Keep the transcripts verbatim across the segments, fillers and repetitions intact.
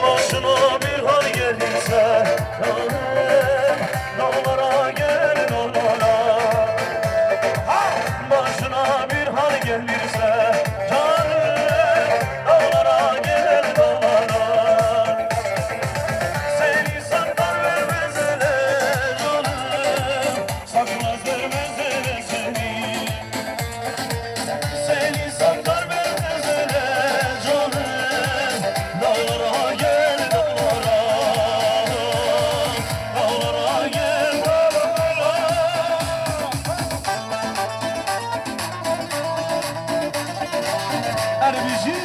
Başına bir hal gelirse, dağlara gel, dağlara. Başına bir hal gelirse, canım, dağlara gel, dağlara. Seni saklar vermez ele, canım, saklar vermez ele seni. Seni saklar vermez ele, canım, dağlara gel, dağlara. Dağlara gel, dağlara. Erbîjî.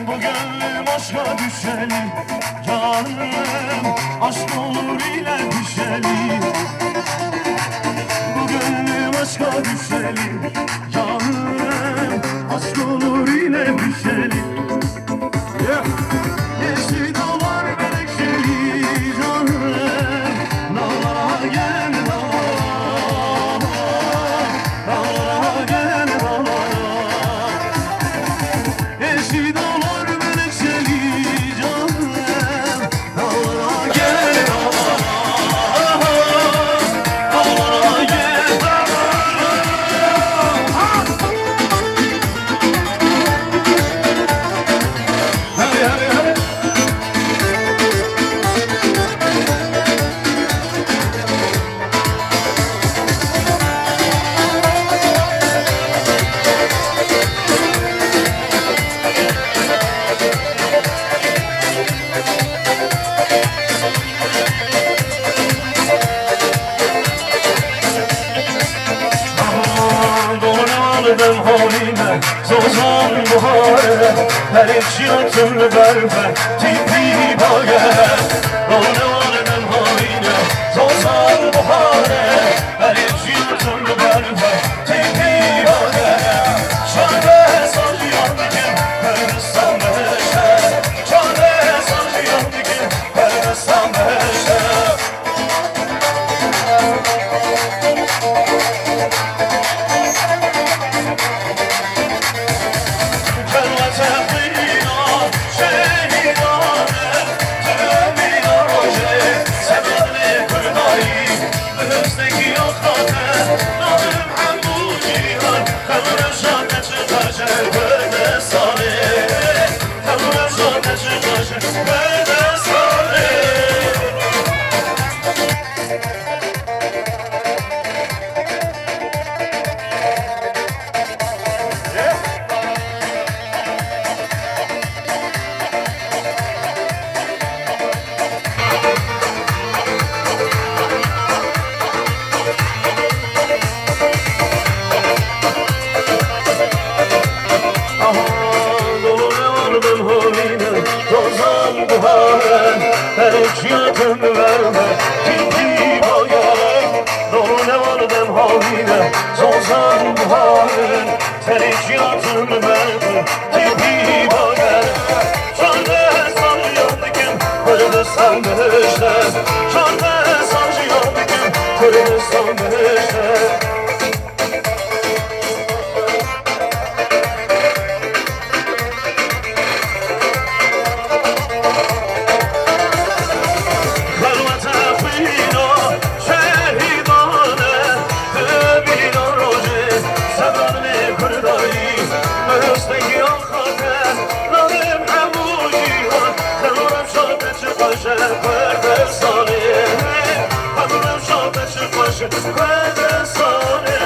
Bu gönlüm aşka düşeli, canım, aşk olur ile düşeli. Bu gönlüm aşka düşeli, canım, aşk olur ile düşeli. Yeşil dağlar menekşeli, canım, dağlara gel, dağlara, dağlara gel, dağlara. Yeşil dağlar menekşeli, canım, dağlara gel, dağlara, dağlara gel, dağlara. Hadi, hadi, hadi. Dolan dem halime, zozan buhare, her çilatın berfe, tipi bage. Dolan dem halime, zozan buhare, her çilatın berfe, tipi bage. Şade salyan kim, her sanmışlar. Şade salyan kim, her sanmışlar. Jiyatim verme, tilkî bayaye, done wal dem havîne, zozan buhare, serê jiyatim verme, tilkî bayaye. Çardeh sal jiyan dikim, Kurdistan bihişte, çardeh sal jiyan dikim, Kurdistan bihişte. Xelwete xwîna şehîdan e, dibîna rojê sedanê Kurdayî, mistengî ya xak e, navê hemû cîhan, xelwet şate çi xweş e Kurdistanê, xelwet şate çi xweş e Kurdistanê.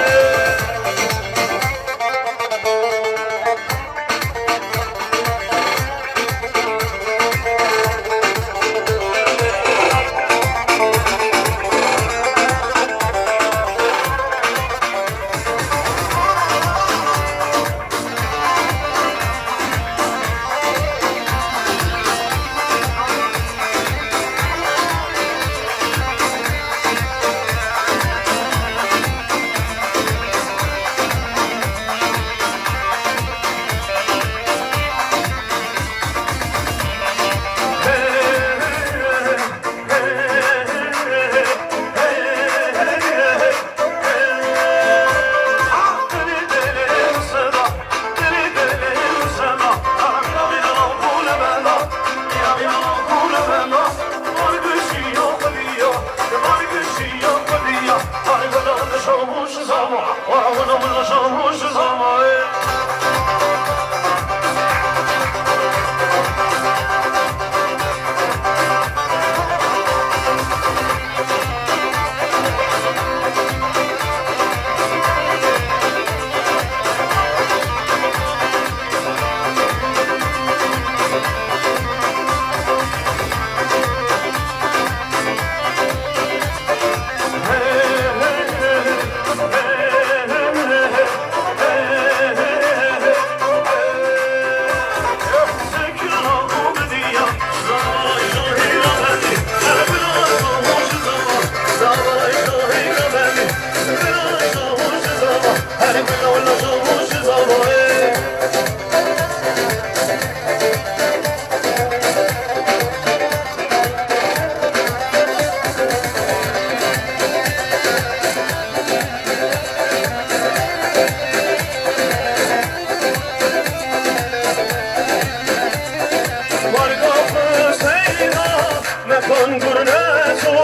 Mekan gurneto,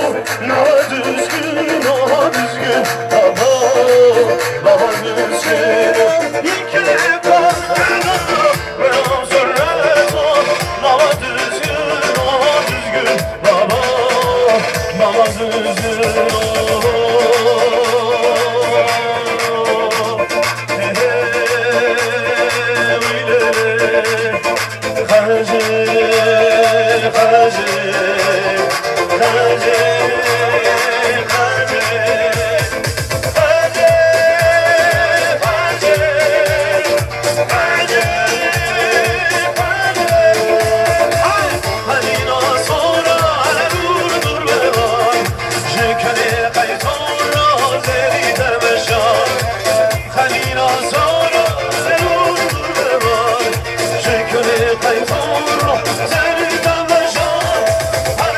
nava düzgün, nava düzgün, baba, baba düzgün. İki parçada, ve zurneto, nava düzgün, nava düzgün, baba, baba düzgün. Hey, hey, hey, hey. Xelîla zor, zerûr dur bevar, ji kulê qeyxor, zerî demeja, her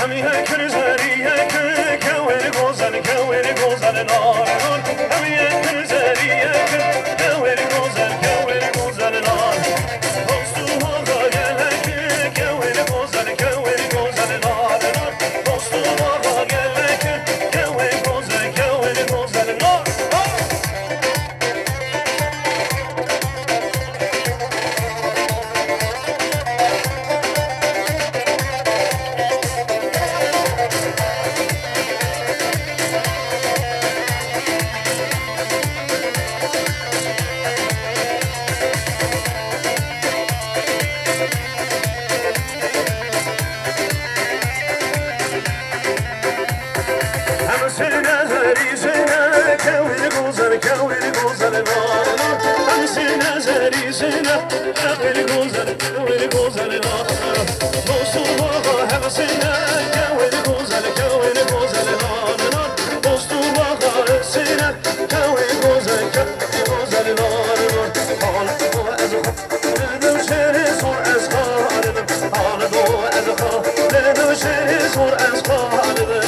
Hem yek zerî yek, kewir gozel, kewir gozel nar nar. Hem yek zerî yek, kewir gozel, kewir gozel nar. Dost û baxa gelek, kewir gozel, kewir gozel nar nar. Dost û baxa gelek, kewir gozel, kewir gozel nar nar. Hem sine zerî sine, kewir gozel, kewir gozel, nar nar. Hem sine zerî sine, kewir gozel, kewir gozel, nar nar. Dost û baxa hem sine, kewir gozel, kewir gozel, nar nar. Dost û baxa sine, kewir gozel, kewir gozel, nar nar. Hal bu ez Li newşehirê zor ez xalibim, hal do ez xalibim, li newşehirê zor ez xalibim.